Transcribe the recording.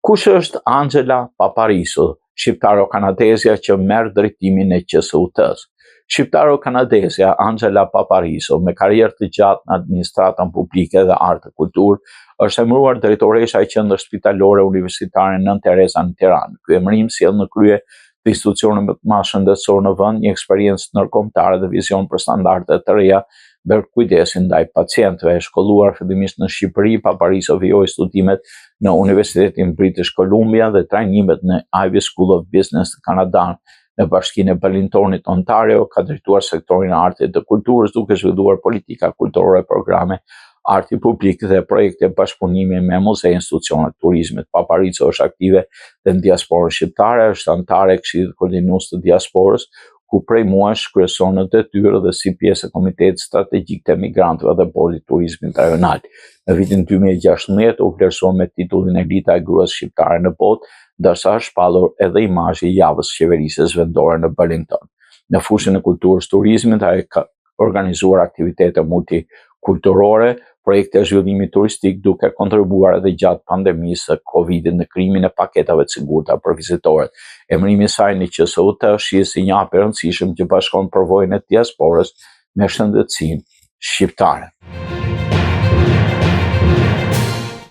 Kush është Anxhela Papariso, shqiptaro-kanadezja që merr drejtimin e QSUT-së? Shqiptaro-kanadezja Anxhela Papariso, me karrierë të gjatë në administratën publike dhe art e kulturë, është emëruar drejtoresha e Qendrës Spitalore Universitare Nënë Tereza në Tiranë. Ky emërim sjell në krye të institucionit më të madh shëndetësor në vend një eksperiencë ndërkombëtare dhe vizion për standarde të reja për kujdesin ndaj pacientëve. E shkolluar fillimisht në Shqipëri, Papariso vijoi studimet në Universitetin British Columbia dhe trajnimet në Ivey School of Business në Kanada. Në bashkinë e Burlingtonit, Ontario, ka drejtuar sektorin e artit dhe kulturës duke zhvilluar politika kulturore, programe arti publik dhe projekte bashkëpunimi me muze e institucione të turizmit. Paparico është aktive dhe në diasporën shqiptare, është anëtare e Këshillit Koordinues të Diasporës, ku prej muajsh kryeson në detyrë dhe si pjesë e Komitetit Strategjik të Emigrantëve dhe Bordit të Turizmit Rajonal. Në vitin 2016 u vlerësua me titullin Elita e Gruas Shqiptare në Botë, ndërsa është shpallur edhe imazhi i javës së qeverisjes vendore në Burlington. Në fushën e kulturës turizmit, ajo ka organizuar aktivitete multikulturore, projekte zhvillimi turistik duke kontribuar edhe gjatë pandemisë së Covidit në krijimin e paketave të sigurta për vizitorët. Emërimi i saj në QSUT shihet si një hap i rëndësishëm që bashkon përvojën e diasporës me shëndetësinë shqiptare.